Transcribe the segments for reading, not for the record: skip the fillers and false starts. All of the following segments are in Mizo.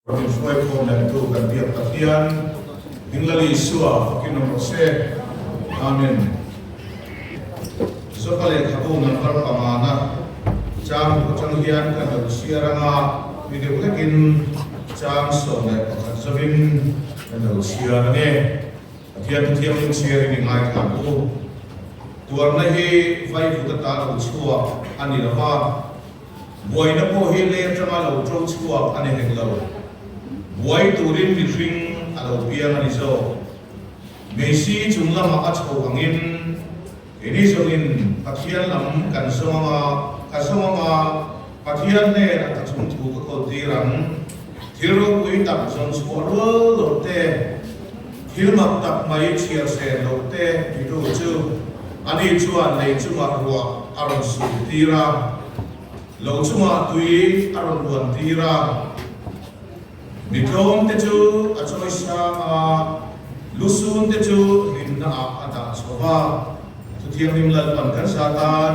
Rawn inhruai khawm lehtu kan biak Pathian Dinglali Isua fakin awm rawh se. Amen. Zopa lehkhabu number pangana chang hmuh atang hian kan lo chhiar anga mi deuh hlekin chang 11 zawin kan lo chhiar ange. Pathian Thu Thianghlim chhiarin i ngaithla ang u. Tuarna hi vaivut ata lo chhuak a ni lova. Buaina pawh hi lei atanga lo ṭo chhuak a ni hek lo. Buai turin mihring a lo piang a ni zawk. Meisi chung lamah a chho angin keini zawngin Pathian lam kan zawng anga, ka zawng anga Pathian hnenah ka chung thu ka kawl tir ang. Thil ropui tak zawn chhuah rual loh te, thil mak tak mai chhiar sen loh te titu chu ani chuan lei chungah ruah a rawn sur tir a, lo chungah tui a rawn luan tir a. Mi tlawm te chu a chawi sang a, lusun te chu hlimna ah a dah chho va. Thuthianghlim Lalpan kan sa tan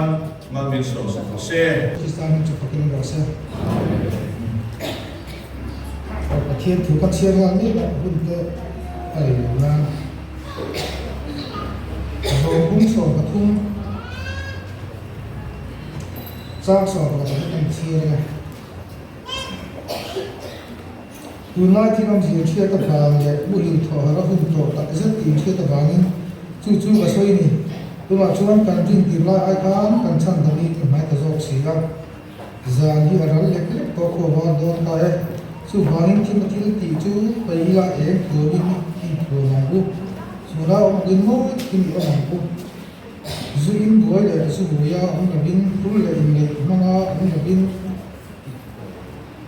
mal min sawm sak rawh se. Krista hming chu fakin rawh se. Pathian thu ka chhiar nghal mek a, hun te a rei lo nan. Zawm bung 13 chang 11 hi kan chhiar a. Tunlai thil awmzia hriat avang leh muhil thawhharh a hun tawh tak zet tih hriat avangin chu chu ka sawi a ni. Tunah chuan kan rin tir lai ai khan kan chhan dangin i hmai ta zawk si a. Zan hi a ral lek lek tawh khaw var dawn ta e. Chuvangin thim a thil tih chu paih ila eng thuamin i inthuam ang u. Chhuna awm angin mawi takin i awm ang u. Zu in buai leh zu vui a awm lovin, phur leh inneih hmanga awm lovin,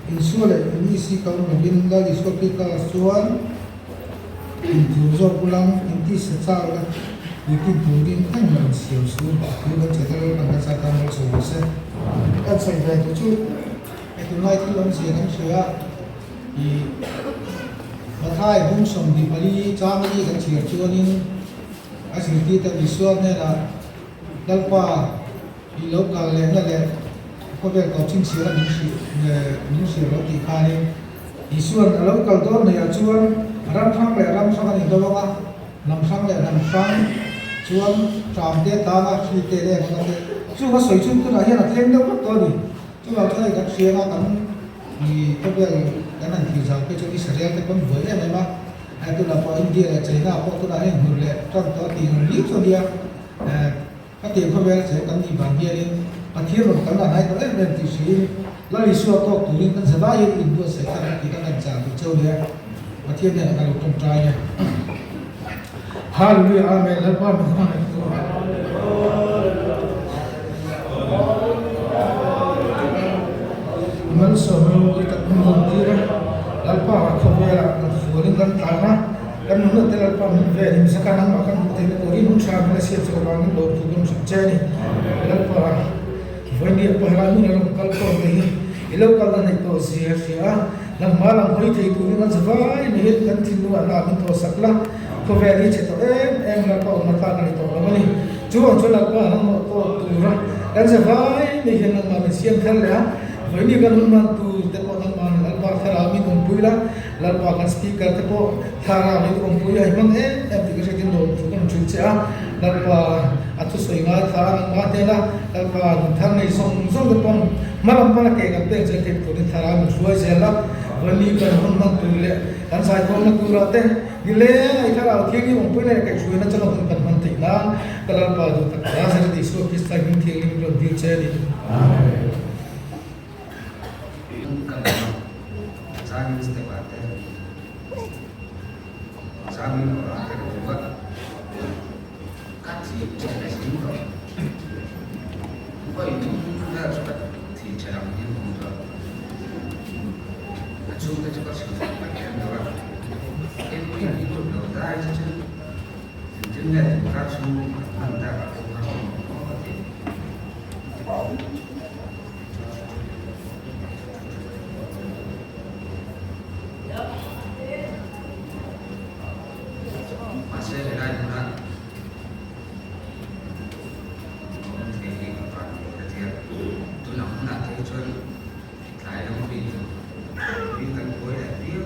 Isua leh Inisi kal lovin Lal Isua Krista chuan intur zawk ulang intisa chak la puitlin turin engmah insiam su thu kan che tel kan nasa tan rawh sawi rawh se. Kan sawi ve tur chu he tunlai thil awmzia kan hria i Mathai bung 24 chang li kan chhiar chuanin a zirtirte Isua hnenah Lalpa I lo kal lehna leh khawvel tawp chhinchhiar a min hrih min hrilh lo tih khanin Isua'n a lo kal dawn hmeiah chuan ram hrang leh ram hrang an indo ang a, hnam hrang leh hnam hrang chuan ṭam te tana hri te leh ang te chung a sawi chu tunah hian a thleng deuh vek tawh a ni. Chuvang chuan hei kan hriang a kan i khawvel kan han thlir zau phei chuan Israel te pawn buai em em a, tunah pawh India leh China pawh tunah hian hnur leh ṭan tawh a tih ang liu chu a nia. Ka tih khawvel che kan nih vang hianin Pathian rawn kal dan ai tawh em em tih hriin Lal Isua tawk turin kan zavaiin inbuatsaih thar ang tih ka kan chah duh cheu nia. Pathian hian a ka lo tawngtai e. Hallelujah Amen Lalpa min hmangaih tu. Malsawm ropui tak min rawn tir a, Lalpa khawvelah kan fualin kan tlan a. Kan nunna te Lalpa min vel in zaka nangmah kan hmuh theihna turin hun tha min la siam chauh avangin lawmthu kan hrilh che a ni. Lalpa, vawinia pawh helai hmun a rawn kal khawm te hi i lo kalna neih tawh zia hria a, nangmah lam hawi thei turin an zavai mai hian kan thinlungah hna min thaw sak la, khawvel hi chhe tawh em em Lalpa awmna tlak a ni tawh lo a ni. Chu ang chuan Lalpa nangmah tawk tura kan zavai mai hian nangmah min siam thar leh a, vawinia kan hun hman tur te pawh nangmah Lalpa thlarau min awmpui la, Lalpa kan speaker te pawh thlarau in awmpui a hmang em em tih ka hriat in lawm thu kan hrilh che a, Lalpa a thusawi ngai kha a nangmah hnena Lalpa nun thar nei zawng zawng te pawn hma lam hmana ke kan pek zel theih turin thlarau min hruai zel a, Vawni kan hun hman tur leh kan zaikhawmna turah te nileng a i thlarau thianghlim awmpui leh kaihhruaina changa hun kan hman theih nan ka Lalpa duh tak Nazareth Isua Krista hming thianghlim rawn dil che a ni. Amen. Changin step ah te changin awrh ah te ka ti vat ka thi then a zing tawh vawi thum vel chu ka thi then ang hian ka hmu tawh a chhungte chu ka chhun fak mai em deuh a engpui hi lut lo dai chu chu engtin nge tun kar chhung hman tak ah pawh kha awm ka ti. Mahse helai hmuna awm thei hi ka van nei ka tia. Tunah hmunah te hi chuan tlai lam bik chu tui kan buai leh viau.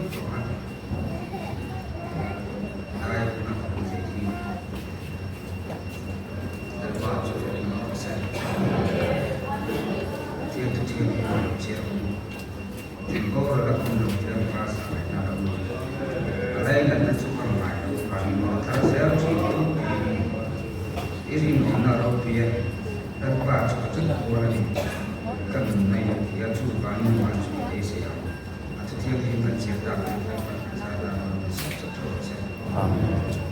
ropui e, Lalpa chu ka chankual a ni, ka nun a in ti a, chuvangin van chu i beisei ang. A thu thianghlim kan chhiar tak chu Lalpa kan zah dan a rawn ti sawp sawp theuh ang che. Amen.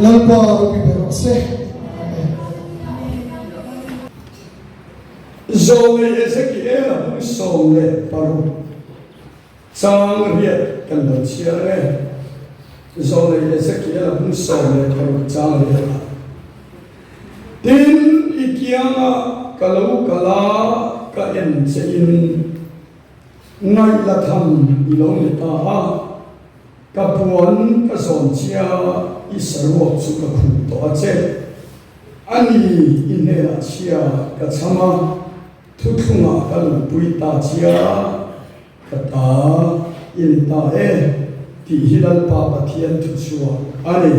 Lalpa ropui ber rawh se. Amen. Zawlei Ezekiela hmung 16 chang riat kan lo chhiar e. Zawlei Ezekiela hmung 16 chang riat ah. Tin, i kianga ka lo kal a, ka en che in ngaih la tham i lo ni ta a, ka puan ka zawn chia i saruak chu ka khuh tawh a che. A ni, i hnenah chhia ka chham a, thuthlungah ka luhpui ta chia, ka ta i ni ta e, tih hi Lalpa Pathian thuchhuak a ni.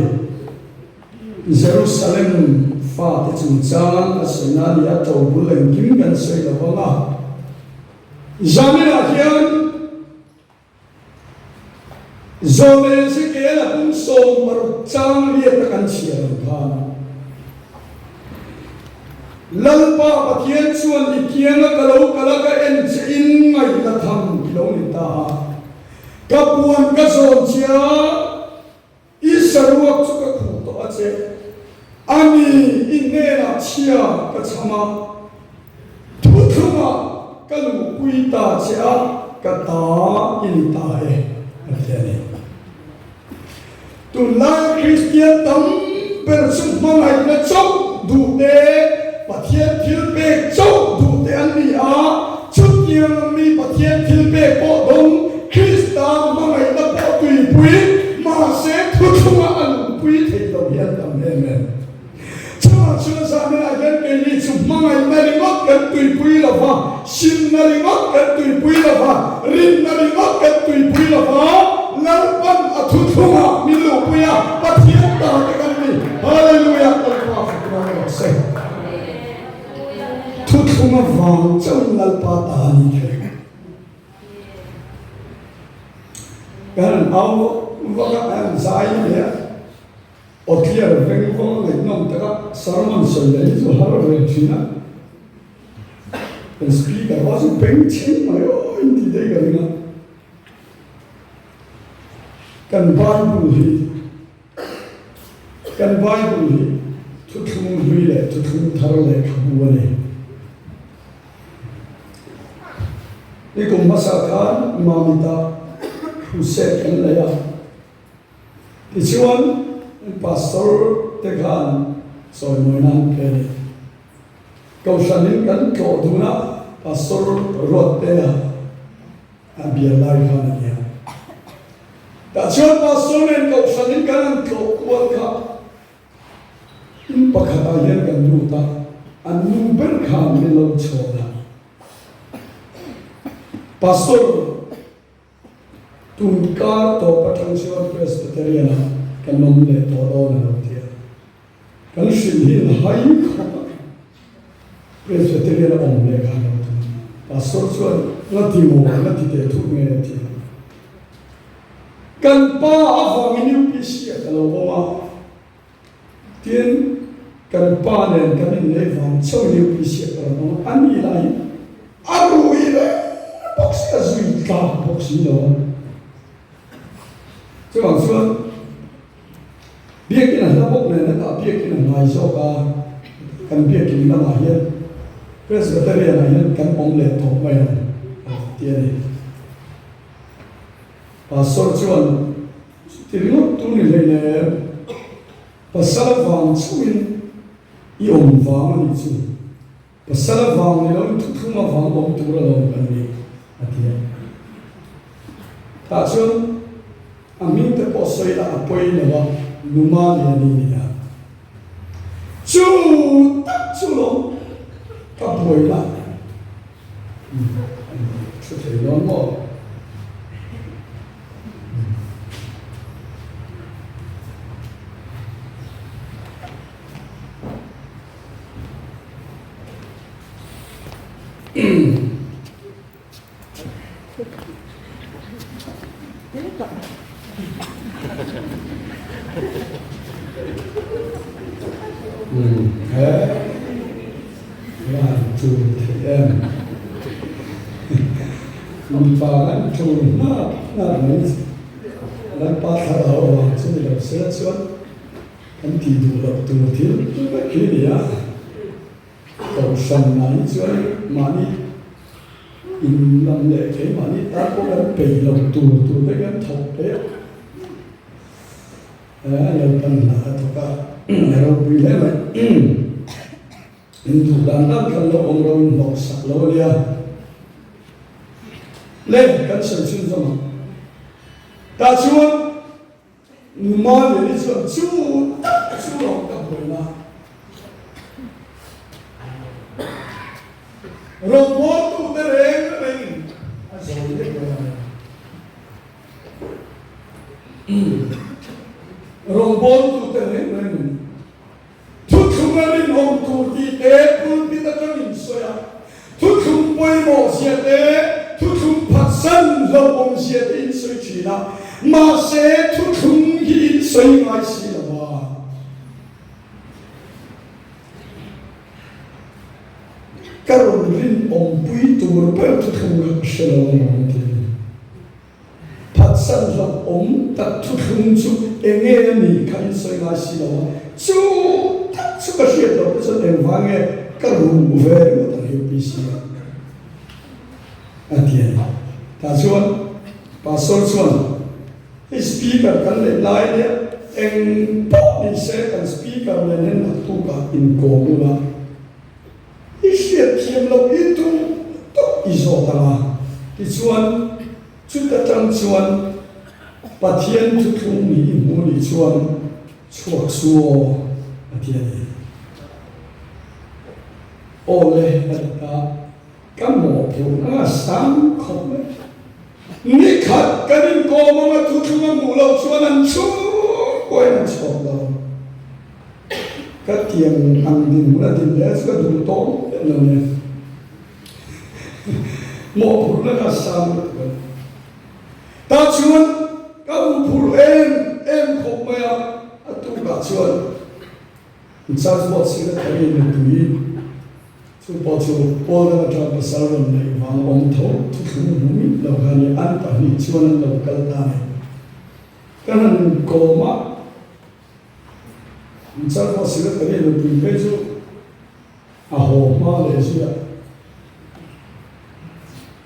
Jerusalem fate chungchang a sawi na ni a, tobul engkim kan sawi lo vang a. Zaninah hian Zawlei Ezekiel a pum 60 chang riat a kan chhiar ang khan Lalpa Pathian chuan i kianga ka lo kal a, ka en che in ngaihna tham i lo ni ta a, ka puan ka zawn che a, I saruak chu ka khuh tawh a che. A ni, i hnenah chhia ka chham a, thuthlungah ka luhpui ta che a, ka ta i ni ta e, a ti a ni. Tunlai Kristian tam ber chu hmangaihna chauh duh te, Pathian thil pek chauh duh te an ni a, chutiang mi Pathian thil pek pawh dawng Krista hmangaihna pawh tuipui, mahse thuthlunga a luhpui thei lo hi an tam em em. Chuvang chuan zaninah hian keini chu hmangaihna ringawt kan tuipui lo va, simna ringawt kan tuipui lo va, rinna ringawt kan tuipui lo va, Lalpan a thuthlungah min luhpui a, Pathian ta te kan ni. Hallelujah! Lalpa fakna rawh se. Thuthlung avang chauhin Lalpa ta a ni thei. Kan au vak a, kan zai leh a, aw clear veng vawng ngaihnawm taka sermon sawi leh hi chu har ve thin a. Kan speaker pawh chu beng chheng mai aw in tih daih ka ring a. Kan Bible hi Kan Bible hi thuthlung hlui leh thuthlung thar lehkhabu a ni. I kum hmasa khan Mamita crusade kan nei a, tichuan Pastor te khan chawimawi nan pe a ni. Kohhranin kan tlawh dun a, Pastor Ruattea a bial lai khan a nia. Tah chuan Pastor nen Kohhranin kan han tlawh kual kha In pakhatah hian kan lut a, an nu ber khan min lo chhawn a. Pastor, tun kar tawp atang chuan Presbyterian ah kan awm leh tawh dawn a lo ti a. Kan hrilh hi in hai khawp a, Presbyterian a awm leh khan lo ti. Pastor chuan, Nga ti maw, nga ti teh thut nge a ti a. Kan pa avangin UPC ah ka lo awm a, tin kan pa nen kan inneih vang chauhin UPC ah ka rawn awm a, a ni lah hi a rui reng bawk si, a zui tlak bawk si lo a. Chuvang chuan biakin a hla bawk nen hetah biakin a hnai zawk a, kan biakin lamah hian Presbyterian ah hian kan awm leh tawh mai ang ti a ni. Pastor chuan chuti ringawt tur ni hlei nen pasal vang chauhin i awm vang a nih chu, pasal vang ni loin thuthlung avang awm tur alawm kan ni a ti a. Tah chuan a hming te pawh sawi la a pawi lo a, Numa Liani ni a. Chu tak chu lo ka buai la. Thu thei dawn maw? Mipa kan tul hnak hnak mai Lalpa thlarau avang chu ni lo se chuan. Kan tih duh loh tur thil vek hi a ni a, Kohhran ah hi chuan mahni in lam leh keimahni tan pawh kan peih loh tur tur vek an thawk pek a, Lalpan hna a thawk a, a ropui hle mai. In duh dan dan khan lo awm lo in hnawk sak lo a nia. Le kan sawi chhunzawm ang. Tah chuan. Mali chuan chu tak chu rawng ka buaina rawngbawltute reng rengin a zawi vek mai a ni. Rawngbawltute reng rengin thuthlung a rinawm tur tih te pulpit atangin sawi a, thuthlung pawimawh zia te, thuthlung phatsan hlauhawm zia te in sawi thin a, mahse thuthlung hi in sawi ngai si lo a. Ka rawn rinawmpui tur ber thuthlung kha ka hre lo a ni rawn ti a ni. Phatsan hlauhawm tak thuthlung chu enge a nih kha in sawi ngai si lo a, chu tak chu ka hriat loh te chuan engvang nge ka ruh ve ringawt ang UPC a a ti a ni. Tah chuan Pastor chuan hei speaker kan neih lai nia eng pawh ni se kan speaker nen hian naktukah inkawm ula, I hriat thiam loh i tum tawh i zawt ang a, tichuan chuta tang chuan Pathian thuthlung ni i hmu nih chuan chhuak su aw a ti a ni. Aw le a ti ta, ka mawhphurhna a sang khawp mai. Ni khat kan inkawm ang a thuthlung a hmuh loh chuan an chhungkuain an chhuak lo. Ka tiang ang dinhmun a din leh chu ka duh tawh miah lo nia. Mawhphurhna kha sang lutuk a ni. Tah chuan ka huphurh em em khawp mai a, a tukah chuan Church Board Secretary nupui chu pawh chu Paul dang atang pasal rawn neih vang awm tho thuthlung hmu miah lo kha a ni. An pahnih chuan an lo kal ta a ni. Ka han kawm a. Church Board Secretary nupui phei chu a haw hma leh zui a.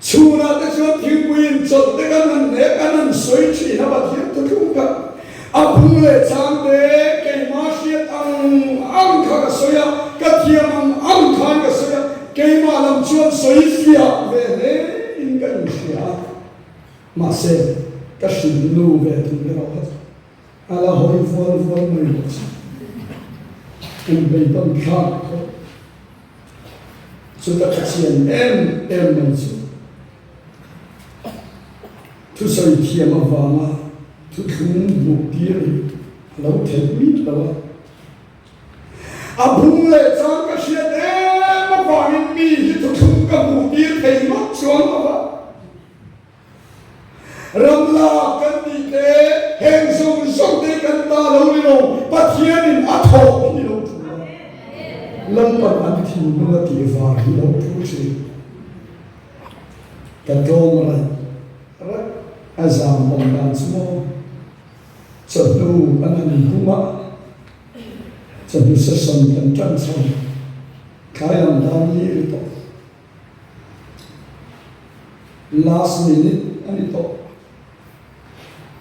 Chhunah te chuan thingpui in chawlh te kan han hnek, kan han sawi thin a, Pathian thuthlung kha a phung leh chang te keimah hriat ang ang kha ka sawi a, ka thiam ang ang khan ka sawi a, keimah lam chuan sawi fiah ve hle in ka inhria a, mahse ka hrilhnu ve thung erawh kha chu. A la hawi vual vual mai bawk si. Eng beidawn thlak khawp chuta ka chian em em mai chu thusawi thiam avanga thuthlung hmuh tir hi a lo theih miah lo a. A bung leh chang ka hriat em avangin mi hi thuthlung ka hmuh tir thei ngawt chuang lo va. Ramla kan tih te, heng zawng zawng te kan ta lo ni lo, Pathianin a thawh hi lo thu a, Lalpan an thinlung a tih var hi lo thu thin. Ka tlawm raih raih a zam awm dan chu maw? Chawhnu an han bum a, chawhnu session kan tan chho, tlai lam dan li ri tawh. Last minute a ni tawh.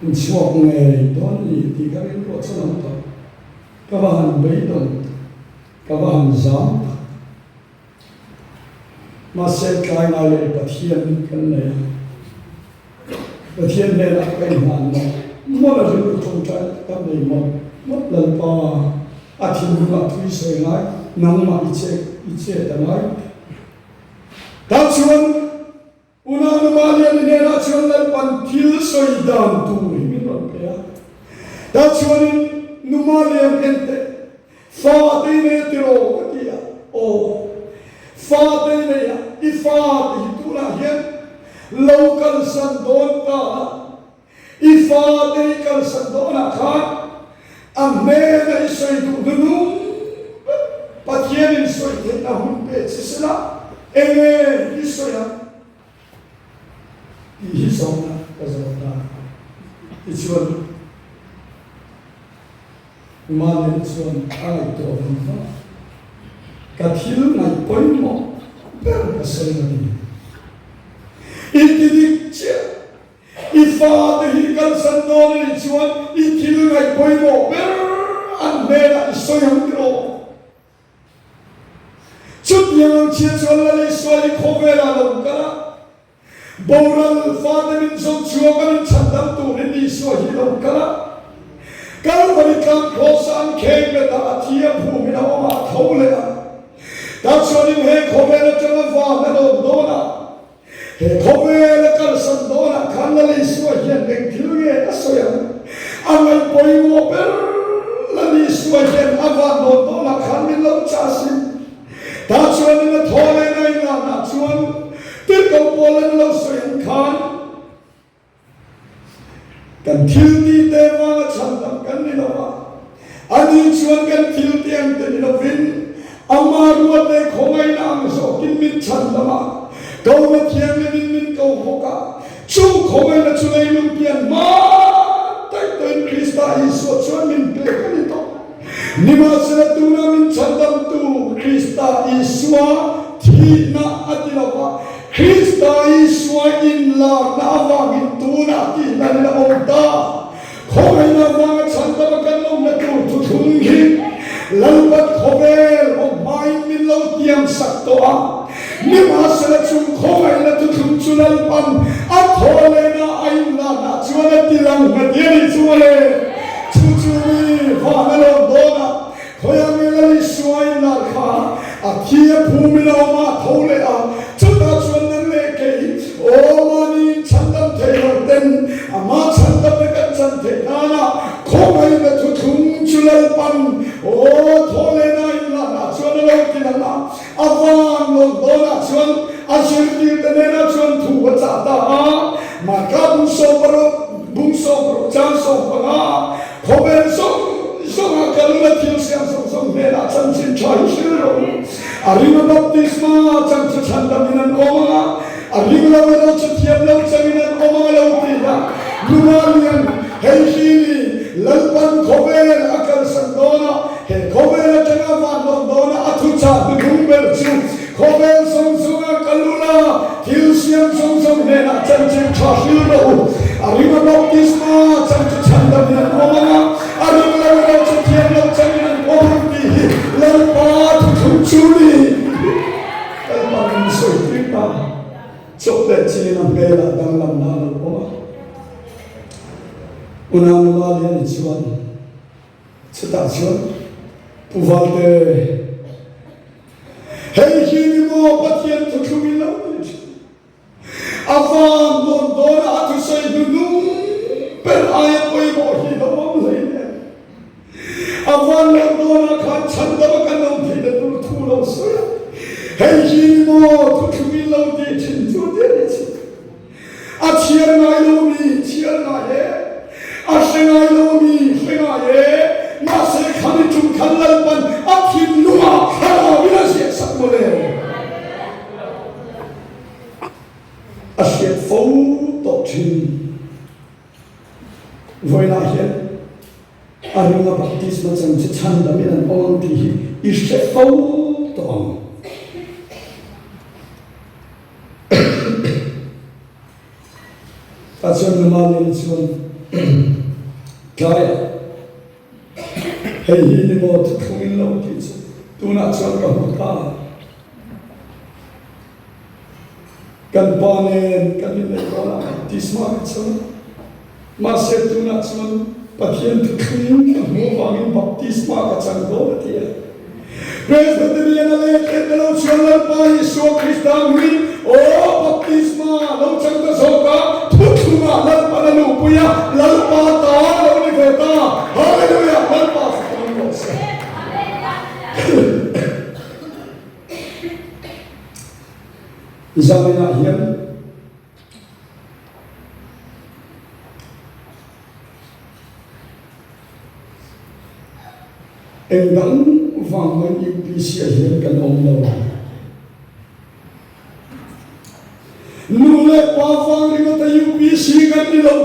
In chhuak ngei dawn ni tih ka rilruah chuan a awm tawh. Ka va han beidawng tak, ka va han zam tak. Mahse tlai ngai lo Pathian kan nei a. Pathian hnenah ka inhlan mawlh mawlh a rilru tawngtai ka nei mawlh mawlh Lalpa a thinlungah thui sawi ngai nangmah i che i chet a ngai. Tah chuan unau Maliani hnenah chuan Lalpan thil sawi dan tur hi min rawn pe a. Tah chuanin nu Malian ente fa te i nei a tiraw ka ti a, aw fa te i nei a, i fa te hi tunah hian lo kalsan dawn ta a, I fate i kalsan dawnah khan a hnena i sawi duh hnunung ber Pathianin sawi theihna hun pe che sela enge i sawi ang tih hi zawhna ka zawh ta. Tichuan. Mahni chuan a ngaihtuah vang vang. Ka thil ngaih pawimawh ber ka sawi a ni. I ti dik chiah. I fate hi kalsan dawn a nih chuan i thil ngaih pawimawh ber an hnenah i sawi ang tiraw? Chutiang ang chhia chuan Lal Isua hi khawvelah lo kal a, Boral fate min zawng chhuak a min chhandam turin Isua hi lo kal a, Kalvari tlang Kross ah an kheng bet a, a thi a phum in a awm a, a tho leh a. Tah chuanin he khawvel atanga van a rawn dawn a, he khawvel a kalsan dawn ah khan Lal Isua hian eng thil nge a sawi ang? A ngaih pawimawh ber Lal Isua hian a van rawn dawn ah khan min lo chah sin. Tah chuanin a thaw leh na inlanah chuan tirhkoh pawl an lo sawi ang khan kan thil tih te vanga chhandam kan ni lo a, ani chuan kan thil tih ang te ni lovin ama ruat leh khawngaihna ang zawkin min chhandam a, Kohna thianghlimin min ko bawk a, chu khawngaihna chu leilung pian hma daih tawhin Krista Isua chuan min pek a ni tawh. Nimahsela tuna min chhandamtu Krista Isua thihna a ti lo va, Krista Isua inlarna avangin tunah tihna in a awm ta. Khawngaihna avanga chhandama kan awmna tur thuthlung hi Lalpat khawvel awm hmain min lo tiam sak tawh a. Nimahsela chung khawngaihna thuthlung chu Lalpan a thaw lehna a inlarna chuan a ti lang nghet a nih chu mawle. Chu chu mi van a lawm dawn a, khawiah nge Lal Isua inlar kha a thi a phum in a awm a, a tho leh a, chutah chuan nang leh kei aw mahni in chhandam thei lo ten amah chhandamna kan chan theih nana khawngaihna thuthlung chu Lalpan aw thaw lehna inlarna chuan a lo ti lang a. A van lawm dawnah chuan a zirtirte hnenah chuan thu a chah ta a, Marka bung 16, bung 16 chang 15 ah khawvel zawng zawnga kal ula thil siam zawng zawng hnenah chanchin tha hi hril rawh u. A ringa baptisma chang chu chhandamin an awm ang a, a ring lo erawh chu thiam lo changin an awm ang a lo ti a. Nula lian, hei hi ni Lalpan khawvel a kalsan dawn a, He khawvel atanga van lawm dawna a thuchah hnuhnung ber chu khawvel zawng zawnga kal ula, thil siam zawng zawng hnenah chanchin tha hril rawh u. A ringa baptisma chan chu chhandamin an awm ang a, a ring lo erawh chu thiam lo changin an awm ang tih hi Lalpa thuthlung chu ni. Lalpa min sawi tir ta. Chawp leh chin a hmelah danglamna a lo awm a. Unau nula lian i chuan. Chutah chuan Pu Valte, Hei hi ni maw Pathian thuthlung in lo ti thin? A van dawn dawna a thusawi hnuhnung ber aia pawimawh hi lo awm hlei nen. A van dawn dawnah khan chhandama kan awm theihna tur thu lo sawi a, hei hi ni maw thuthlung in lo ti thin chu ti a ni chin. A chhiar ngai lo mi chhiar ngai e, a hre ngai lo mi hre ngai e, mahse khami tum khan Lalpan a thinlungah thlarau in a ziah sak mawle. A hriat fo tawh thin. Vawiinah hian a ringa baptisma chan chu chhandam in an awm ang tih hi i hre fo tawh ang. Tah chuan nula nen chuan tlaiah hei hi ni maw thuthlung in lo tih chu tunah chuan ka hmu ta. Kan pa nen kan inneih dawn a, baptisma ka chang a. Mahse tunah chuan Pathian thuthlung ka hmuh avangin baptisma ka chang dawn a ti a. Presbyterian a leh tlet na lo chuan Lalpa Isua Krista hmingin aw baptisma lo chang ta zawk a, thuthlungah Lalpan a luhpui a, Lalpa ta lo ni ve ta. Hallelujah! Lalpa fak awm rawh se. Zaninah hian. Eng dang vang mai UPC ah hian kan awm lo. Nu leh pa vang ringawt a UPC kan ni lo.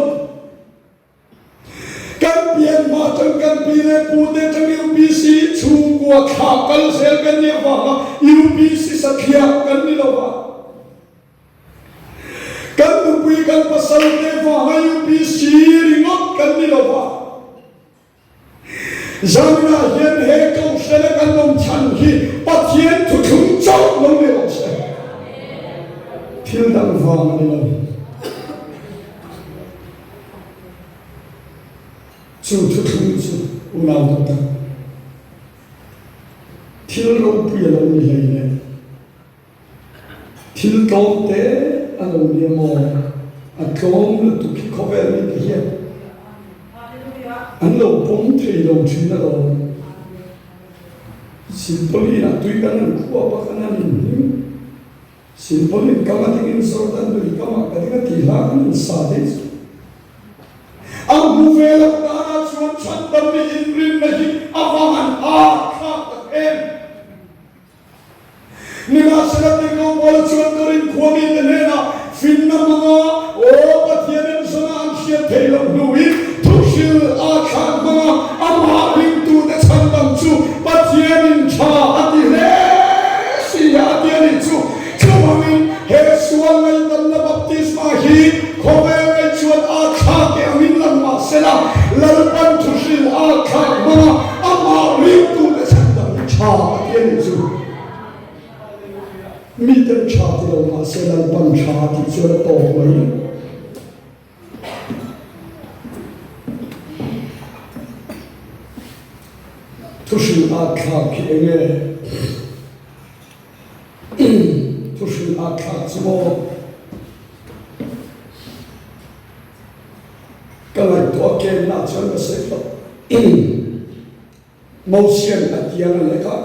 Kan pian hma atang kan pi leh pu te atang. Chhungkua thlah kal zel kan nih avanga UPC satliah kan ni lo va. Kan nupui kan pasal te vanga UPC ringawt kan ni lo va. Zaninah hian he Kohhrana kan awm chhan hi Pathian thuthlung chauh lo ni rawh se. Thil dang vang a ni lo. Chu thuthlung chu unau tak tak thil ropui a lo ni hlei nen thil tlawm te a lo ni amaw a tlawm lutuk hi khawvel mite hian an lo pawm thei lo thin alawm. Silpauline ah tui kan han khuap a kan han inhnim. Silpauline kam a dingin Jordan lui kamah ka ding a tih hla kan in sa daih chu. A hmu ve loh danah chuan chhandam i inrinna hi a va han ât thlak tak em! Nimahsela Tirhkoh chuan Korinth khua mite hnenah finna hmanga Aw Pathian en zawna an hriat theih loh hnuin thuhril ât thlak hmanga amah ringtute chhandam chu Pathianin tha a ti hle si a a ti a nih chu. Chuvangin he sual ngaihdamna baptisma hi khawvel ngaih chuan ât thlak e angin lang mah sela, Lalpan thuhril ât thlak hmanga amah ringtute chhandam hi tha a ti a nih chu. Miten tha ti lo mah se Lalpan tha a tih chuan a tawp mai. Thuhril ât thlak khi eng nge? Thuhril ât thlak chu maw? Ka ngaihtuah kenna chuan ka sawi hlawh. Mosian a tiang a lek a,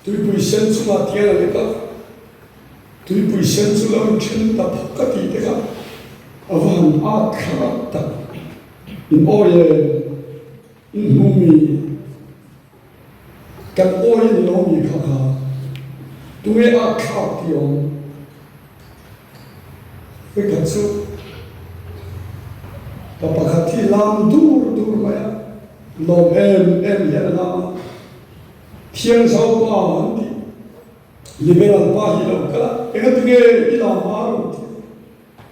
tuipui sen chungah tiang a lek a, tuipui sen chu lo inthen ta phawk ka tih te kha a va han ât thlak tak. In awi e, in hmu mi, kan awi a ni lo mi kha kha tunge ât thlak tih awm? Vekhat chu pa pakhat hi lam dur dur mai a, lawm em em hian a lam a, Thiangzau pa an tih, Liberal pa hi lo kal a, engatinge i lam a rawn ti a,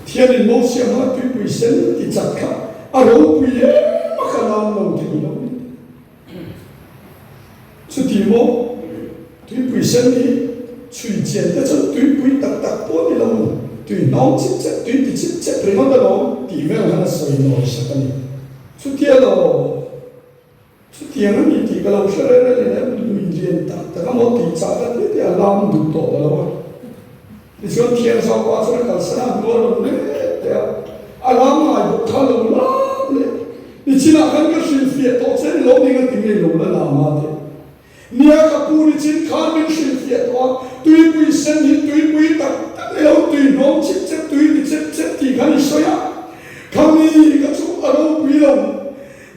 Thianin Mosia hmanga tuipui sen ti chat kha a ropui em a ka lam lo thei lo ni. Chuti maw, tuipui sen hi chhui chian te chuan tuipui tak tak pawh ni lo, tui hnawng chip chep, tui ti chip chep ringawt alawm tih vel khan a sawi nawi sak a ni. Chutia lo, chutiang a ni tih ka lo hre reng reng em, lui lian tak tak a maw tih chah ka tia tia a lam duh tawh ta lo a. Tichuan Thianzau pa chuan a kalsan a, hnu a rawn let leh a, a lam ngai bawk kha lo lam leh. Nichinah khan ka hrilhfiah tawh che ni lo ning a ti ngei lo la lam a ti. Nia ka pu nichin khan min hrilhfiah tawh a, tuipui sen hi tuipui tak tak ni lo, tui hnawm chip chep, tui ti chep chep tih khan i sawi a, khami ka chu a ropui lo.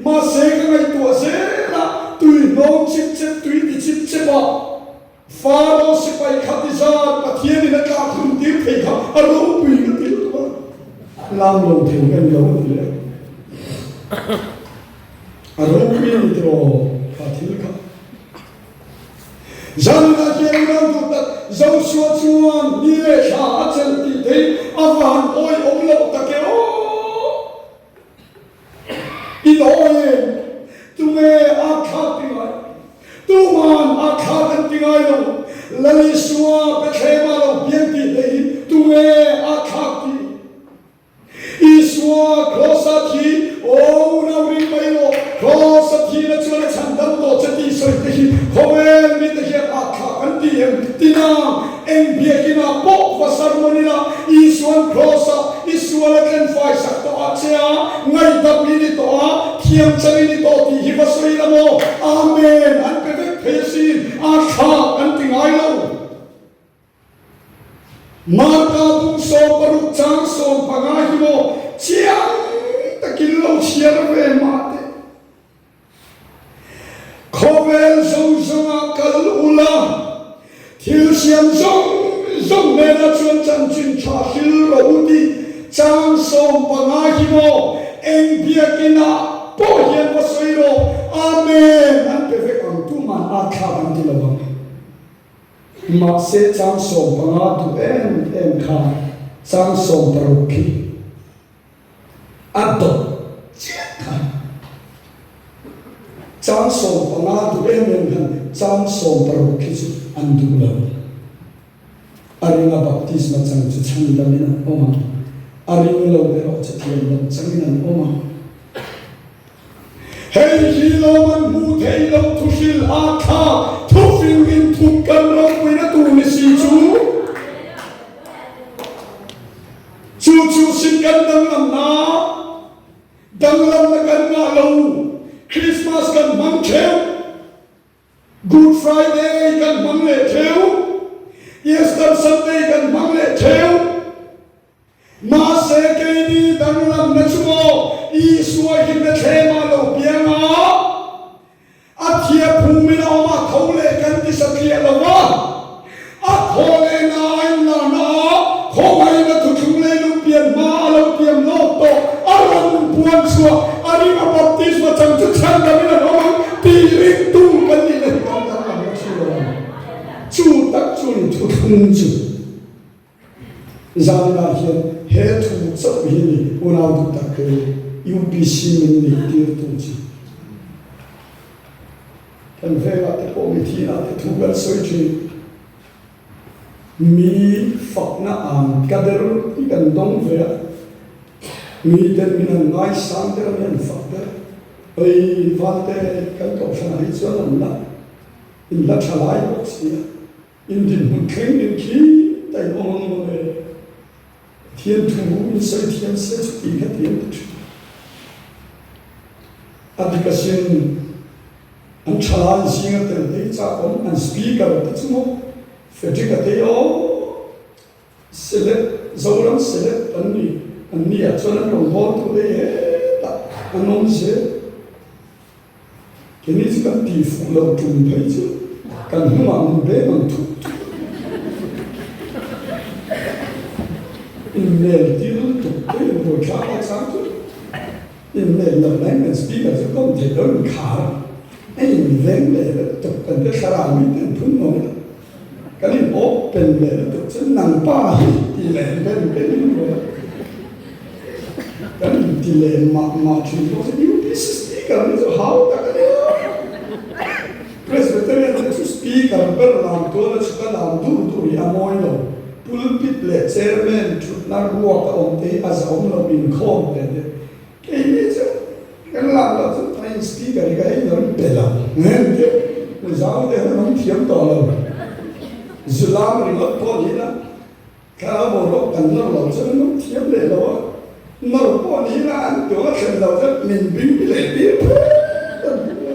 Mahse ka ngaihtuah zel a, tui hnawm chip chep, tui ti chip chep a, Faro sipai kha ti zat Pathianin a tlak hun tir thei kha a ropui ka ti lutuk a, lam lo thei ka ni lo a ti leh. A ropui a ni tiraw kha thil kha. Zanah hian i ram duh tak Joshua chuan ni leh thla a chelh tih thei a van awihawm loh tak e aw. In awi em? Tunge a thlak ti ngai? Tuman a thlak an ti ngai lo. Lal Isua Bethlehem ah lo piang tih te hi tunge a thlak ti? Isua Kraws ah thi, aw unau ring mai rawh, Kraws a thihna chuan a chhan dam tawh che tih sawi te hi khawvel mite hian a thlak an ti em? Tina eng biakinah pawh va sermon ila Isuan Kraws ah I sual a tlen fai sak tawh a che a, ngaihdam i ni tawh a, thiam chang i ni tawh tih hi va sawi la maw? Amen! An pe vek thei asin, a thlak an ti ngai lo. Marka bung 16 chang 15 hi maw chiang takin lo chhiar ve mah teh. Khawvel zawng zawngah kal ula, thil siam zawng zawng hnenah chuan chanchin tha hril rawh u tih chang 15 hi maw eng biakinah pawh hian va sawi rawh. Amen! An pe vek ang tuman a. thlak an ti lo ang. Mahse chang 15 duh em em kha chang 16 khi a dawt chiah kha. Chang 15 duh em em khan chang 16 khi chu an duh lo. A ringa baptisma chang chu chhandamin an awm ang, a ring lo erawh chu thiam loh changin an awm ang. Hei hi lawm an hmuh theih loh thuhril a tha thufing in thup kan ropuina tur ni si chu. Chu chu sin kan danglamna, danglamna kan ngah lo, Christmas kan hmang theuh. Good Friday kan hmang leh theu, Easter Sunday kan hmang leh theu. Mahse keini danglamna chu maw Isua hi Bethlehem-ah lo piang a, a thia phumin a awm a, tho leh kan ti satliah lo a, a thaw leh na a inlarna a, khawngaihna thuthlung leilung pian hma a lo tiam lawk tawh, a rawn puan chhuah a ring a baptisma chang chu chhandam in an awm ang tih ringtu kan nih na hi kan danglam na chu lo a ni. Chu tak chu ni thuthlung chu. Zanah hian he thu chauh hi ni unau duh tak hi UPC min nih tir tu chu. Kan vengah te pawh mithilah te thu kan sawi thin. Mi fakna ang ka ber hi kan dawng ve a, mi ten min han ngaisang der a, mi han fak der. Hei Valte kan kohhranah hi chuan an la in la tha lai bawk si a, in dinhmun thleng in khi ta in awm ang maw le? Pathian thu in sawi thiam se chuti kha ti an ti thin. A dik asin an thalai zinga tel te hi chak awm an speaker te chu maw Frederick a te aw select Zoram select an ni an ni ah chuan an rawn hawl tu te hi hetah an awm zel. Keini chu kan ti fuh lo tum phei chu kan hnungah min beng ang thuk thuk Inmel tir lutuk te in buai thlak a chang chu inmel lo mai kan speaker chu kawm thei lo in khar a in veng leh lutuk kan te thlarau mi te an phun nuam ila kan in open leh lutuk chu nang pa hi ti leh ben ben in ruai a Kan inti leh mah mah thin bawk si, UPC speaker ni chu hau tak a nia. Presbyterian te chu speaker ber lam tual a chhuk a lam dur dur hi a mawi lo. Pulpit leh chairman thutna ruak a awm te hi a zahawm lo inkhawm ve te. Keini chu kan lam loh chu tain speaker hi ka ei lo in pe lo. Zau te hian an awm thiam tawh lo. Zu lam ringawt pawh ni ila. Thlarau boruak kan nawr lo chuan an awm thiam leh lo a, nawr pawh ni ila an tuang a thlen lo chuan min bing leh tir phet a ni a,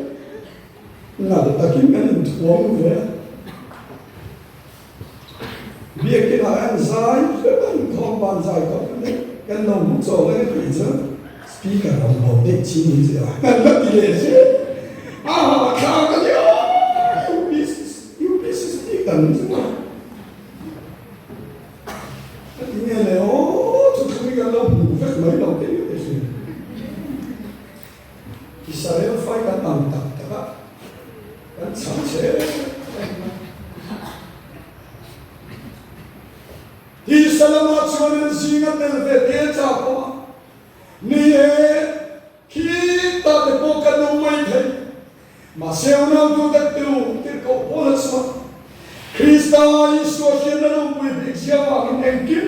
nal takin kan inthuam ve a, biakinah an zai hrep a, inkhawm van zai tawh kan nei, kan lo hmu chaw leh a tih chuan speaker rawn bo daih chi ni zel a, kan la ti leh zel a, hahthlak a nia, UPC speaker ni chu. Ka ti nge le aw, chu thu hi kan lo hmu vek mai lo teh ngawt asin. Israel fai kan ang tak tak a, kan chhang che em a. Tisa lamah chuan an zinga tel ve te chak awm a, ni e, Khitah te pawh kan awm mai thei. Mahse unautu tak te u, tirhkoh Paula chuan, Krista Isua hian a ropui bik zia vangin engkim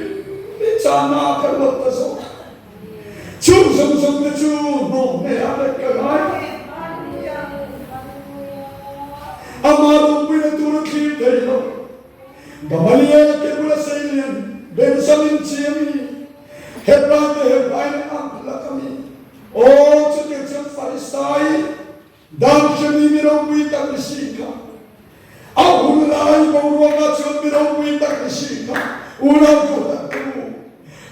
hi chahna ah ka ruat ta zawk a. Chung zawng zawng te chu hnawm hne ah leh ka ngai a. Amah ropuina tur a thlir thei lo. Gamaliel ke bula seilian Benjamin chi a mi. Hebrai te Hebrai na ang lak a mi. Aw, chutiang chuan Farisai dan hremi mi ropui tak ni si kha, a hun lai boruakah chuan mi ropui tak ni si kha, unau duh tak te u,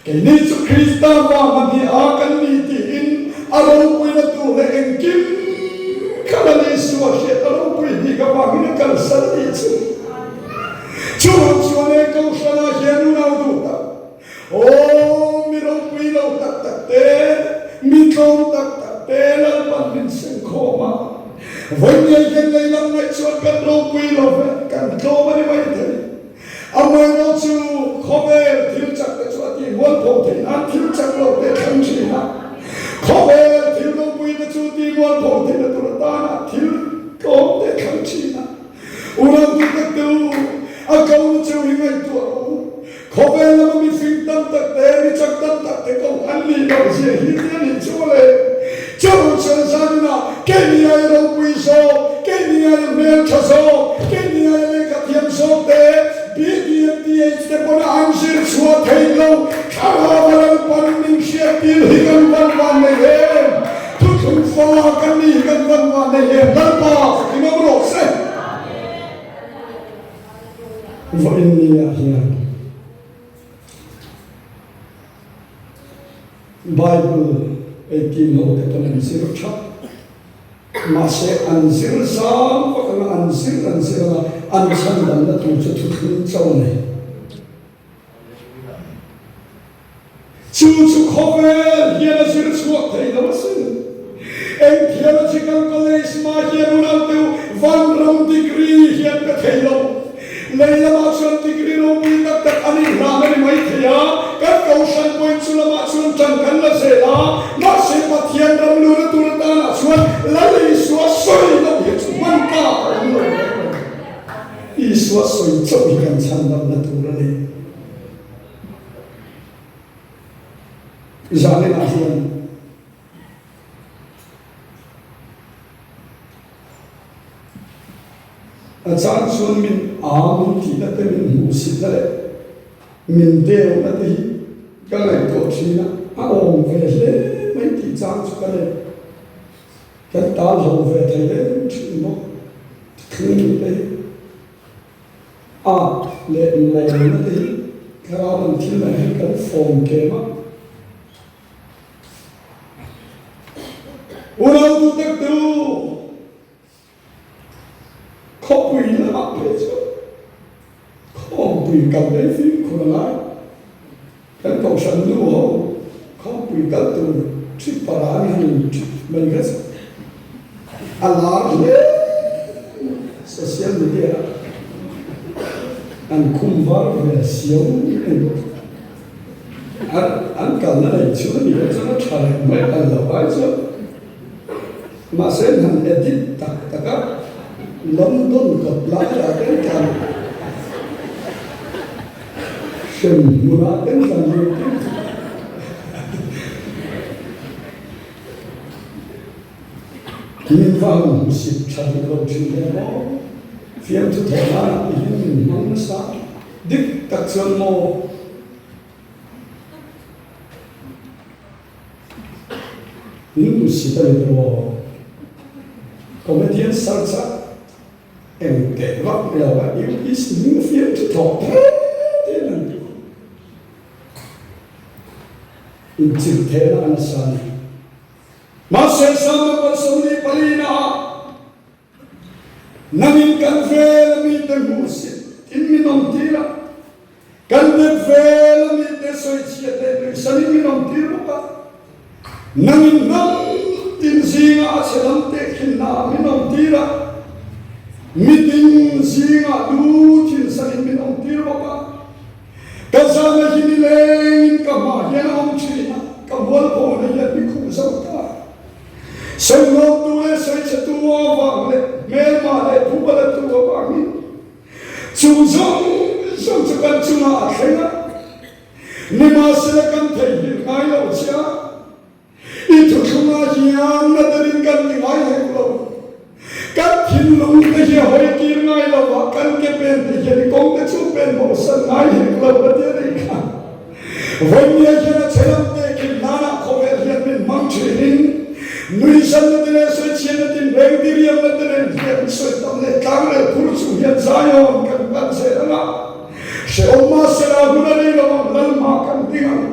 keini chu Krista vang a ni a kan ni tiin a ropuina tur leh engkim kha Lal Isua hriat a ropui bik avangin a kalsan a nih chu. Chuvang chuan he Kohhranah hian unau duh tak, Aw, mi ropui lo tak tak te, mi tlawm tak tak te Lalpan min seng khawm a. Vawiin hian lei lam ngaih chuan kan ropui lo ve, kan tlawm a ni mai thei. Amaherawh chu khawvel thil chak te chu a tih mualpho theih nan thil chak lo te thlang thin a, khawvel thil ropui te chu tih mualpho theihna tur atana thil tlawm te thlang thin a. Unau duh tak te u, a ko na cheu hi ngaihtuah rawh u. Khawvel lama mifing tam tak te, mi chak tam tak te ko an nih loh zia hi ti a nih chu mawle. Chu chuan zaninah keini aia ropui zawk, keini aia hmeltha zawk, keini aia lehkha thiam zawk te, BDMTH te pawna an zir chhuah theih loh thlarau a Lalpan min hriattir hi kan van van nei em? Thuthlung fa kan nih hi kan van van nei em? Lalpa fakin awm rawh se. Vawiin ni ah hian Bible eitin ho te pawn an zir tha, mahse an zir zam vak anga an zir an zir anga an chhandamna tur chu thuthlung cho a nei. Chu chu khawvel hian a zir chhuak thei lo asin. Eng theological college mah hian unau deuh vanram degree hian pe thei lo. Lei lamah chuan degree ropui tak tak a nih hlan a ni mai thei a, kan kohhran pawhin chu lamah chuan tan kan la zel a, mahse Pathian ram luna tur atanah chuan Lal Isua sawi loh hi chu hman tlak a awm lo reng lo. Isua sawi chauh hi kan chhandamna tur a ni. Zaninah hian a chang chuan min a min tihna te min hmuhsitna leh min deuna te hi ka ngaihtuah thin a, a awm ve hle mai tih chang chu ka nei. Kan tal ho ve thei em thin bawk thil te hi. A leh mawlna te hi thlarau lam thil ah hian kan fawm kem a. Unau duh tak te u, khawpui lamah phei chuan khawmpui kal daih fimkhur a ngai. Kan kohhran nu ho khawmpui kal tur trip para an han in trip mai kha chu a lar hle social media ah an khum var ve siau mai bawk. An an kalna nei chu a ni a chuan a tha leh mai kal lo ai chuan mahse an han edit tak tak a London kawt laiah te an tlan. Hrem hmunah ten kan lut tir thei. Min va han hmusit tha duh lo thin hle maw? Fiamthu thawh nanah ti hian min hmang nasa. Dik tak chuan maw? Min hmusit a ni tawh maw? Comedian search a. Eng teh vak lo a UPC hming fiam chu thawk phet in an ti. Inchilh thehna a nasa a ni. Mahse Psalm number 44 na ah nangin kan vel a mite hmuhsit in min awm tir a, kan dep vel a mite sawichhiat leh nuihsan in min awm tir bawk a, Nangin hnam tin zingah a chhe lam tehkhinnaah min awmtir a, mitin zingah lu thinsanin min awmtir bawk a. Ka zana hi nilengin ka hmah hian a awm thin a, ka mualphona hian mi khuh zo ta. Sawinuamtu leh sawichhetu avang leh hmelma leh phubalatu avangin chung zawng zawng chu kan chungah a thleng a. Nimahsela kan theihnghilh ngai lo che a, i thuthlungah hian na tarin kan ti ngai hek lo. Kan thinlung te hi a hawi kir ngai lo a, kan ke pen te hian i kawng te chu pen bosan ngai hek lo a ti a nih kha. Vawinia hian a che lam te khin hnanah khawvel hian min hmang thinin, nuihzanna te leh sawichhiatna tin reng diriamna te nen hian sawi tam leh tlangrel phur chung hian Zion kan pan zel ang a. Hrehawm mahsela hun a nei lo ang, Lalma kan ding ang.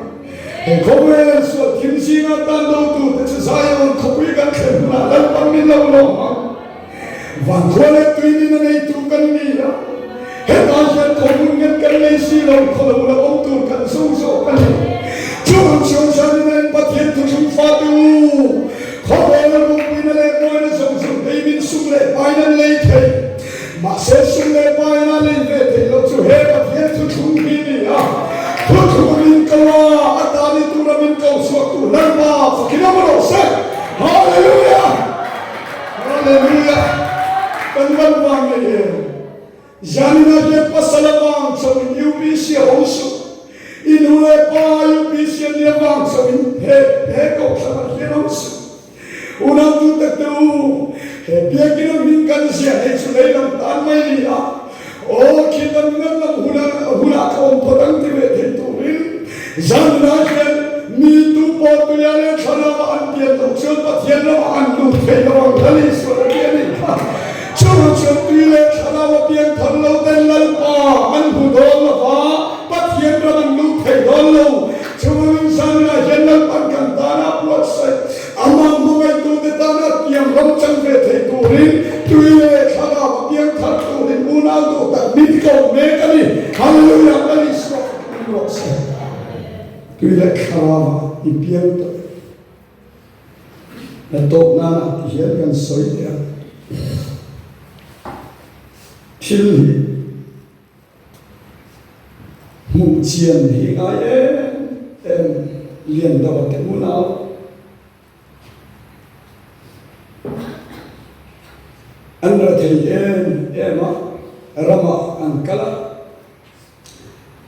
He khawvel sual thim zingah tan dotute chu Zion khawpui kan thlen hunah Lalpan min lo lawm ang. Vankhua leh tuinin a neitu kan ni a, hetah hian khaw hmun nget kan nei si lo, khaw lo la awm tur kan zo zawk a ni. Chu chuan zanin a in Pathian thuthlung fate u, khawvel a ropuina leh mawina zawng zawng ei min sum leh. pain an lei thei. Mahse sum leh pain a lei ve theih loh chu he Pathian thuthlung hi a ni a. Thuthlung a min ko a, a ta ni tura min ko chhuaktu Lalpa fakin awm rawh se. Hallelujah! Hallelujah! Kan van vang ngei em? Zanina hian pasal avang chauhin UPC a ho suh. I nu leh pa UPC an nih avang chauhin he he kohhranah hian ho suh. Unau tu tak te u, he biakina hming kan ziah hei chu lei lam tan mai ni a, aw khi lam ngan lam huna hunah ka awm phawt ang ti ve thei turin zanina hian mi tu pawh tuia leh thlalama an pian loh chuan Pathian lamah an lut thei lo ang Lal Isual a ti a nih kha. Chuvang chuan tui leh thlarau a pian thar lo ten Lalpa an hmu dawn lo va, Pathian ram an lut thei dawn lo. Chuvangin zanah hian Lalpan kan tana buatsaih, amah hmangaihtute tana tiang ram chang ve thei turin tui leh thlarau a piang thar turin unau duh tak min ko mek a ni. Hallelujah! Lal Isua fak in rawh se. Tui leh thlarau ah i piang tawh. Na tawp nana ti hian kan sawi teh a, thil hi hmuh chian hi ngai em em lian deuh a ti unau. An ra thei em em a, ramah an kal a,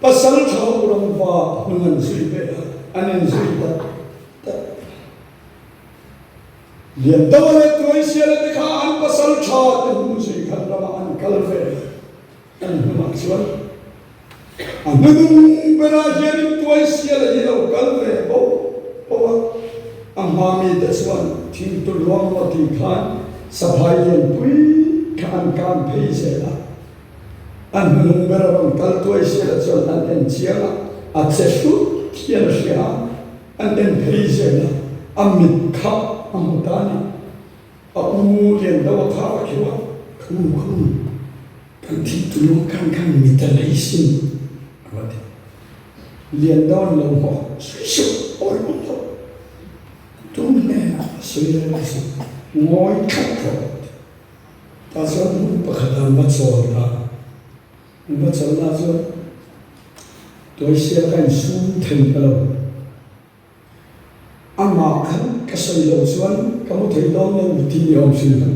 Pasal tha ho ramva hnung an zui ve a, an inzui dat dat. Liandawa leh Tuaisiala te kha an pasal tha te hnung zui khan ramah an kal ve a, an hnungah chuan a hnunung berah hianin Tuaisiala hi lo kal ve bawk bawk a, a hma mite chuan thingtu luang maw tih khan saphai lianpui kha an kan phei zel a. A hnung ber a rawn kal tuai sia chuan an en chiang a, a che hlut hian a hria a, an en phei zel a, a mit kha a hmu ta a ni. A u lian deuh a khar a khiu a, Ka u, ka u, kan thih tu lung khan khan mit a lei sin, a va ti. Lian deuh an lo hmuh a, Sui suh, awi awm lo, tum hnenah a sawi reng a sin, ngawi thlap rawh, a ti. Tah chuan hmun pakhat an va chawl ta. An va chawlhna chuan Tuaisia ka insum thei ta lo. Amah khan ka sawi loh chuan ka mu thei dawn lo tih ni awm hrim khan.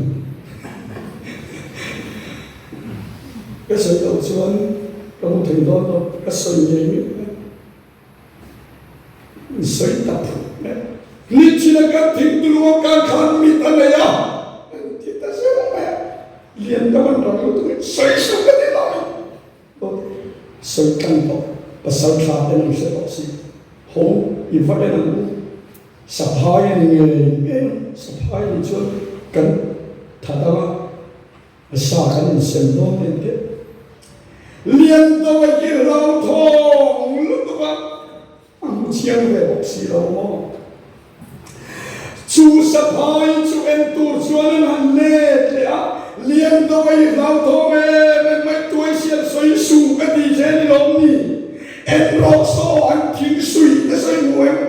Ka sawi loh chuan ka mu thei dawn lo, ka sawi ngei ngei mai. Sawi ta phut mai. Nichin a kan thingtulung a kan khan mit a nei a, an ti ta zel mai a. Lian deuh an rang lutuk in sawi suh ka ti lo. Sawi tlang tawh, pasal tha ten an hre tawh si. Ho i va en ang u. Saphai a ni ngei ngei ang. Saphai a nih chuan kan that ang a. Sa kan insem dawn em teh. Liandawi hi hlauthawng lutuk a, a hmu chiang ve bawk si lo maw? Chu saphai chu en tur chuan an han let leh a, Liandawi hlauthawng em em mai tuai sial sawi suh ka ti che ni lawm ni? En rawh saw an thing suih te sawi hmu em?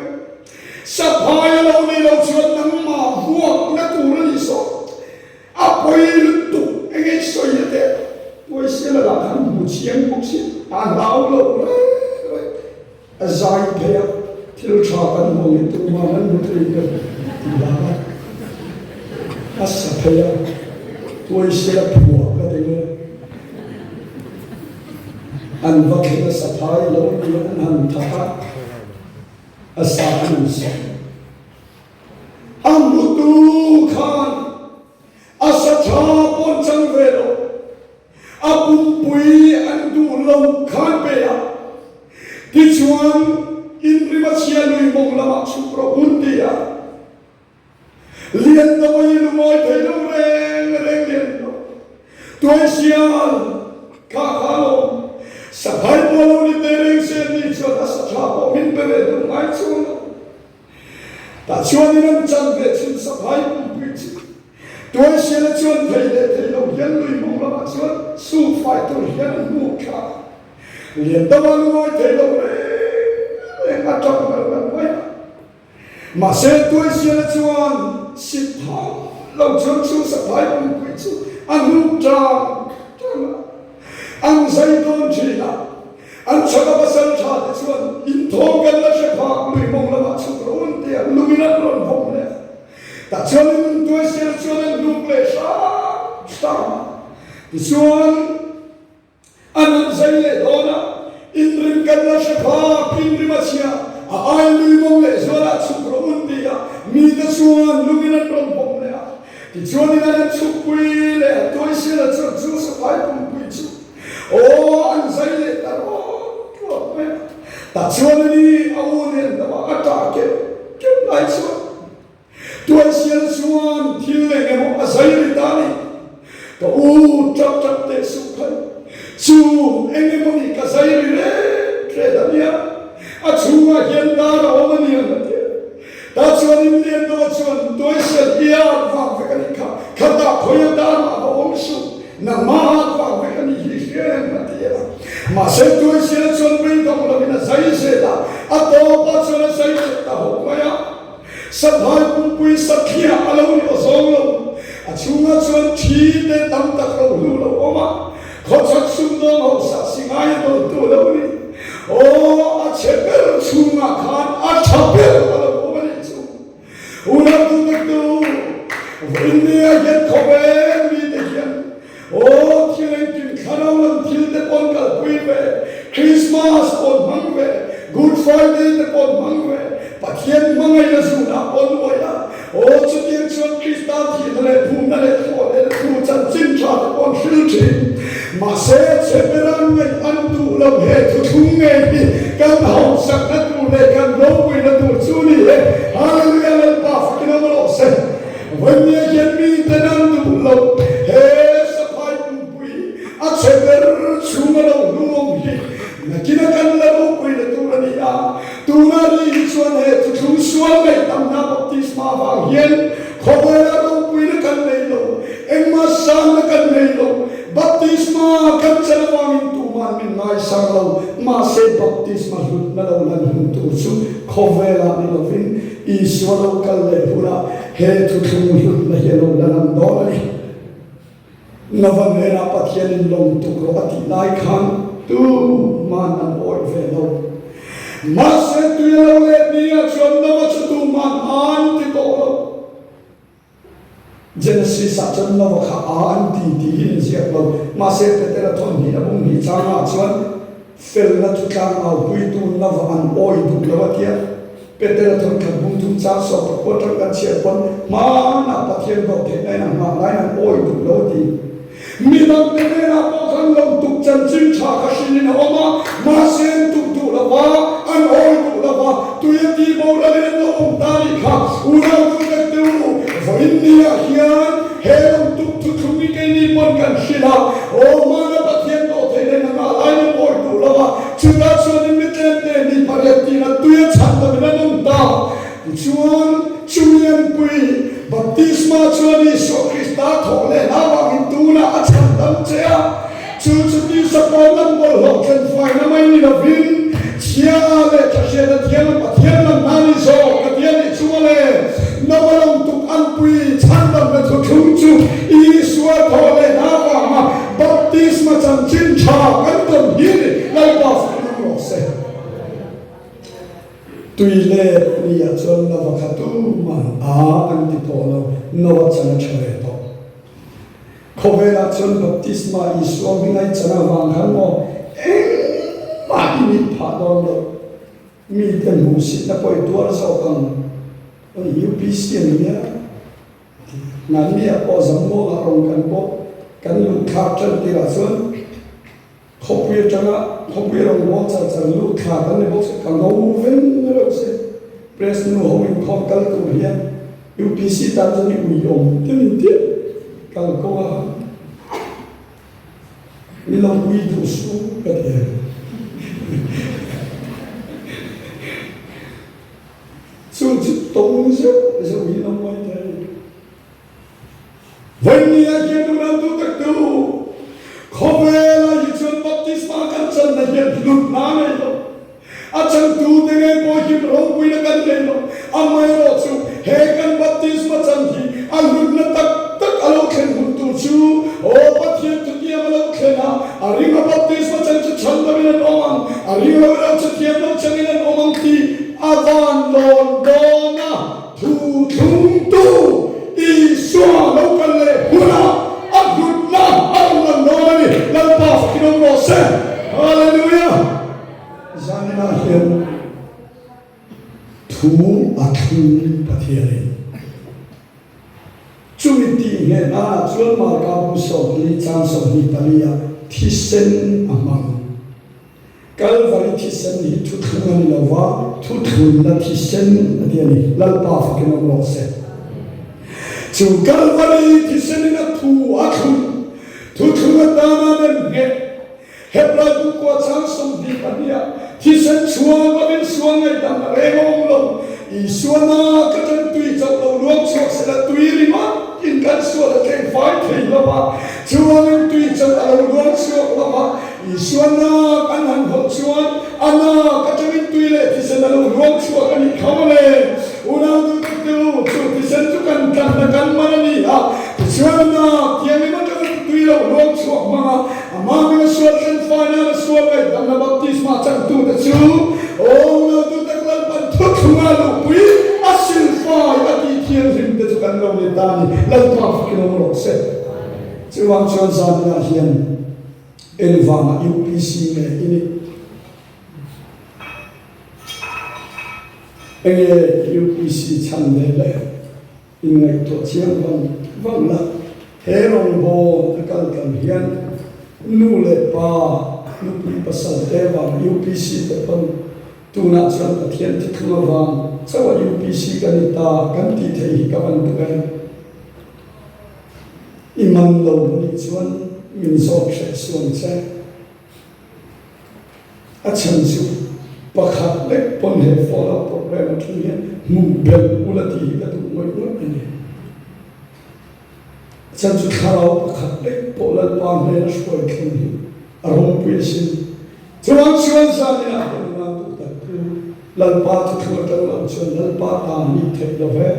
Saphai a lo ni lo chuan nangmah vuakna tur a nih saw. A pawi lutuk eng ei sawi a teh Tuaisiala lah khan hmu chiang bawk si a hlau lo reng reng a zai phei a thil tha kan hmu ang i tumah an hmu thei lo ti hlak a a sa phei a Tuaisiala phuah ka ti nge an va thleng a sa phai lo ni an han thak a a sa an han sawm. A hmutu khan a sa tha pawn chang ve lo, a pumpui an duh lo khan pe a, tichuan inrim a chhia lui mawng lamah chhuk rawh un ti a, lian dawi lungawi thei lo reng reng lian lo, tuaisial kha kha lo, saphai pawh lo ni te reng se ni chuan a sa tha pawh min pe ve duh ngai chuang lo. Tah chuanin an chan ve chhun saphai pumpui chu Tuaisiala chuan thei leh thei lo hian lui mawng lamah chuan su fai tur hian an hmuh thla a. Liandama lungawi thei lo reng reng a tap ngar ngar mai a. Mahse Tuaisiala chuan sip hau lo chuan chu saphai pumpui chu a. Ṭang ṭang a, an zai dawn ṭhin a. An chhaka pasal ṭha te chuan inthawm kan la hre phak lui mawng lamah chhuk rawh un tia lungin an rawn vawm leh a. Tah chuan in nuntuai sel chuan an hnuk leh hrang hrang a. Tichuan an han zai leh dawn a, inrim kan la hre phak, inrim a chhia, a ai lui mawng leh zualah chhuk rawh un tia mite chuan lungin an rawn vawm leh a. Tichuan in an han chhukpui leh a, tuai sela chuan chu saphai pumpui chu Aw, an zai leh ta rawt rawt mai a. Tah chuan a ni, a u nen lamah a ṭah keuh keuh lai chuan Tuaisial chuan thil eng emaw a zai ri ta a ni. Ka u ṭap ṭap teh suh khan chu eng emaw ni ka zai ri ret ret a nia, a chhungah hian dar a awm a ni ang a ti a. Tah chuan Indian dawt chuan Tuaisial i at vang vek a nih kha, khatah khawi a dar mah va awm suh, nangmah at vang vek a nih hi hria em a ti a. Mahse Tuaisial chuan beidawng lovin a zai zel a, a tawpah chuan a zai leh ta hawk mai a. Saphai pumpui sathliah a lo ni aw zawng lo, a chhungah chuan thi te tam tak lo hlu lo awm a, Khawchhak sumdawng ho sah si ngai a dawltu a lo ni. Aw, a chhe ber chhungah khan a tha ber a lo awm a nih chu. Unau tu tak tu, Vawiinnia hian khawvel mite hian aw thil engkim thlarau lam thil te pawn kalpui ve, Christmas pawn hmang ve, Good Friday te pawn hmang ve, Pathian hmangaihna zunah pawn uai a, Aw, chutiang chuan Krista thihna leh phumna leh thlawh leh thu chanchin tha te pawh an hril thin. Mahse, chheperan ngaih an duh lo he thuthlung ngei hi kan hausakna tur leh kan ropuina tur chu ni he. Hallelujah Lalpa fakin awm rawh se. Vawinia hian miten an duh lo he saphai pumpui a chheper chhunga lo hluawm hi nakina kan la ropuina tur a ni a. Tuna ri hi chuan he thuthlung sual ngaihtamna baptisma avang hian khawvela ropuina kan nei lo, engmah sanna kan nei lo. Baptisma kan chan avangin tuman min ngaisang lo, mahse baptisma hlutna lo lan hun tur chu khawvelah ni lovin Isua lo kal leh hunah he thuthlung hlutna hi a lo la lang dawn a ni. Nova hnenah Pathianin lawng tuk rawh a tih lai khan tuman an awih ve lo. Mahse tui a lo let ni ah chuan Nova chu tuman an ti tawh lo. Genesis ah chuan Nova kha a an ti tih hi in ziak lo. Mahse Petera thawn hnih a bung hnih changah chuan Felna chu tlangaupuitu Nova an awih duh lo a tia. Petera thawnkhat bung thum chang sawm pakua tang kan chhiar pawn hmanah Pathian dawh theihna in a nghah laiin an awih duh lo a ti. Midangte hnenah pawh khan lo tuk chanchin tha kha hrilhin a awm a, mahse an tuk duh lo va, an awih duh lo va, tui a tih boralin an lo awm ta a nih kha. Unau duhtak te u, vawiin niah hian he lo tuk thuthlung hi keini pawn kan hrilh a, aw hmana Pathian dawh theihna in a nghah laiin an awih duh lo va, Chutah chuan in mitlemte mi pariat tina tui a chhan ta min an awm ta. Tichuan, chumi an pui, baptisma chuan Isua Krista thawh leh hna vangin tunah a chhan dam che a. Chu chu tisa pawn lam bawlhhlawh thlen faina mai ni lovin, chhia leh thahriat a thiam a Pathian lam hna ni zawk ka ti a nih chu mawle. Naupalawng tuk an pui chhandamna thuthlung chu Isua thawh leh hna vanga Baptisma chanchin tha kan tawn hi ni Lalpa fak ngam rawh se. Tui let ni ah chuan Nova kha tuman a an ti tawh lo, Nova chan a tha ve tawh. Khawvel ah chuan Baptisma Isua hmingai chan avang khan maw engmah i nih phah dawn lo. Mite hmuhsitna pawh i tuar zawk ang. UPC a ni nia. Nganmi-ah pawh Zammuangah rawn kan pawh kan luh thlak tan tirah chuan khawpui atanga khawpui rawn bawl char char luh thla kan ni bawk se ka ngo veng reuh se. Press nu ho inkhawm kal tur hian UPC tan chuan i ui awm te min tir kal kawng a min lo ui duh su ka ti. Chu chu tawng zeuh zeuh hi lo mai thei. Vawinia hian unau tu tak tu, khawvela hi chuan baptisma kan channa hian hlutna a nei lo. A changtu te ngei pawh hi ropuina kan nei lo. Amaherawh chu he kan baptisma chan hi a hlutna tak tak a lo thlen hun tur chu aw Pathian. A ring lo lo chu thiam lo changin an awm ang tih a van lawn dawn a, thu thlungtu Isua lo kal leh hunah a hlutna a rawn lang dawn a ni. Lalpa fakin awm rawh se. Hallelujah! Zaninah hian thu a thlung Pathianin. Chumi tih ngheh danah chuan Marka bu 40 chang 24 ah thisen a hmang. Kalvari thisen hi thuthlung a ni lo va, thuthlunna thisen a ti a ni. Lalpa fakin awm rawh se. Chu Kalvari thisenin a thu a thlun, thuthlung atana nem ngheh, Hebrai bu kua chang 22 ah thisen chhuang lovin sual ngaihdam a reng awm lo. Isua na ka tan tui chauh lo luang chhuak sela tui ringawt in kan sual a tleng fai thei lo va, chuangin tui chauh a lo luang chhuak lo va. Isua na kan han hawlh chuan a na ka tangin tui leh thisen a lo luang chhuak a nih kha mawle. Unau duhtak te u, chu thisen chu kan tlanna kan man a ni a, tichuan a na thianghlim atanga tui lo luang chhuak hmang a, Amah hming a sual thlen fai nan a sual ngaihdamna baptisma changtute chu aw unautu tak Lalpan thuthlunga luhpui a silfai a tih thianghlim te chu kan lo ni ta a ni. Lalpa fakin awm rawh se. Chuvang chuan zaninah hian engvanga UPC nge i nih? Enge UPC chhan ve le? Inngaihtuah chiang vang vang la, he rawngbâwl a kal tam hian nu leh pa, nupui pasal te vang UPC te pawn tunah chuan Pathian thuthlung avang chauh a UPC ka ni ta kan tih theih hi ka van duh em? I man lo nih chuan min zawt hreh suan che. A chhan chu pakhat lek pawn he follow program atang hian hmuh belh ula tih hi ka duh ngawih ngawih a ni. A chhan chu thlarau pakhat lek pawh Lalpa hnena hruai thleng hi a ropui asin. Chuan chuan zaninah hian nunau duh tak tu Lalpa thuthlung atang lo chuan Lalpa tan nih theih lo ve.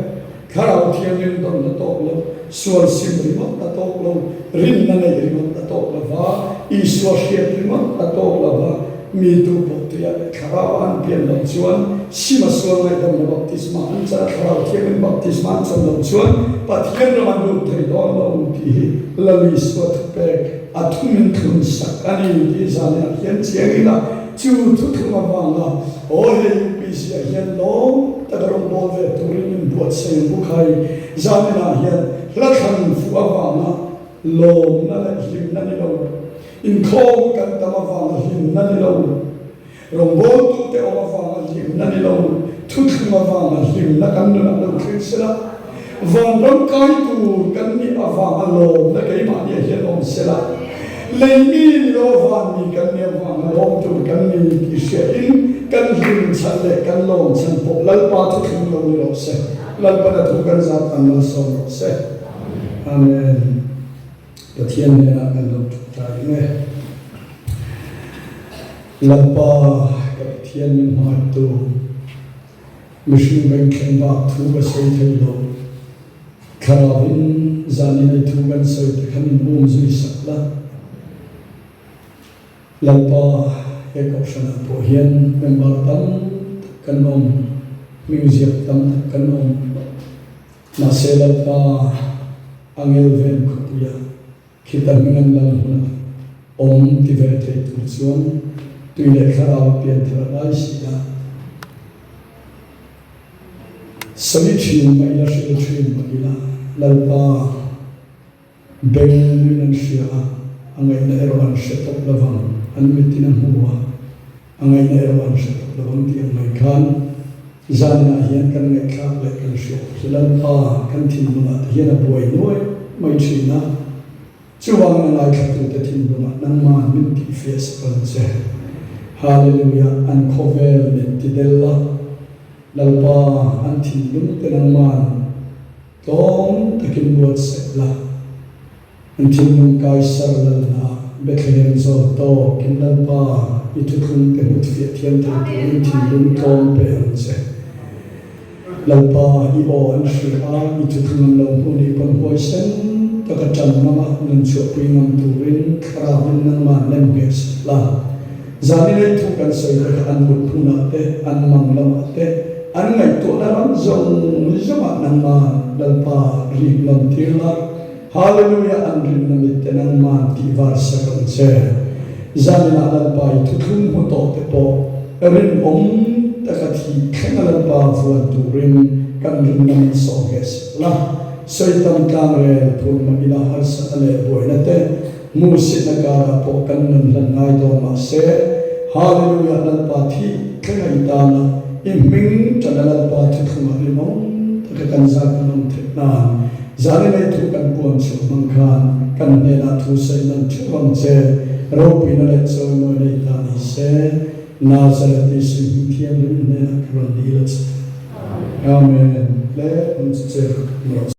Thlarau Thianghlim dawn a tawk lo, sual sim ringawt a tawk lo, rinna neih ringawt a tawk lo va, Isua hriat ringawt a tawk lo va, mi tu pawh tuia leh Thlarau an pian loh chuan, sima sual ngaihdamna baptisma an chan a, Thlarau Thianghlim baptisma an chan loh chuan Pathian ram an lut thei dawn lo tih hi Lal Isua thupek a thumin thlun sak a ni tih zanah hian chiang ila chu thuthlung avanga Aw hei UPC ah hian lawm tak a rawn bawl ve turin min buatsaih ang bawk hai. Zaninah hian hla thlan fuh avanga lawmna leh hlimna ni lo, inkhawm kan tam avanga hlimna ni lo, rawngbawltute awm avanga hlimna ni lo, thuthlung avanga hlimna kan nunah lo thlir sela, Vanram kai tur kan nih avanga lawmna keimahniah hian awm sela, lei mi ni lo van mi kan nih avanga lawm tur kan ni tih hriain kan hlim chhan leh kan lawm chhan pawh Lalpa thuthlung lo ni rawh se. Lalpan a thu kan zat ang malsawm rawh se. Amen. Pathian hnenah kan lo ṭawngṭai eng e. Lalpa ka Pathian min hmangaihtu. Mihring bengthleng bak thu ka sawi thei lo. Thlarauin zan in ei thu kan sawi te kha min um zui sak la. Lalpa he kohhranah pawh hian member tam tak kan awm, hming ziak tam tak kan awm. Mahse Lalpa angel ven khawpuia Khita hming an lan hunah awm ti ve thei tur chuan tui leh thlarau a pian thar a ngai si a. Sawi thin mah ila hril thin mah ila Lalpa beng in an hria a, a ngaihna erawh an hre tawp lovang, an mitin a hmu a, a ngaihna erawh an hre tawp lovang tih ang mai khan zaninah hian kan ngaihthlak leh kan hriat hi Lalpa kan thinlungah te hian a buai nuai mai thin a, chuvangin a ngaithlatute thinlungah nangmah min tihfiah sak ang che. Hallelujah an khawvel min ti del a, Lalpa an thinlung te nangmah tlawm takin buatsaih la. An thinlung Kaisar lalna Bethlehem zawl tawk in Lalpa i thuthlung te hmut fiah thiam thei turin thinlung tlawm pe ang che. Lalpa i aw an hria a, i thuthlung an lo hmuh nih pawn huaisen taka tan ngama nun chhuahpui ngam turin Thlarauin nangmah nem ngheh sak la. Zanin ei thu kan sawi te kha an mut hmunah te, an mang lamah te, an ngaihtuahna ram zawng zawngah nangman Lalpa rik nawn tir la. Hallelujah an rinna mit te nangman tih var sak ang che. Zaninah Lalpa i thuthlung hmu tawh te pawh rinawm taka thih thlenga Lalpa vuan turin kan rinna min sawh ngheh sak la. Sawitam tlang rel phur mah ila harsatna leh buaina te hmuhsitna karah pawh kan nun hlan ngai dawn mahse Hallelujah Lalpa thih thlenga i tana i hming tana Lalpa thuthlungah rinawm taka kan zat kan awm theih nan zan i nei thu kan puan chhuah hmang khan kan hnenah thu sawi nan theuh ang che ropuina leh chawimawi nei ta ni se Nazareth Isu hming thianghlim hnenah ka rawn dil a che. Amen. Hle hun chu che.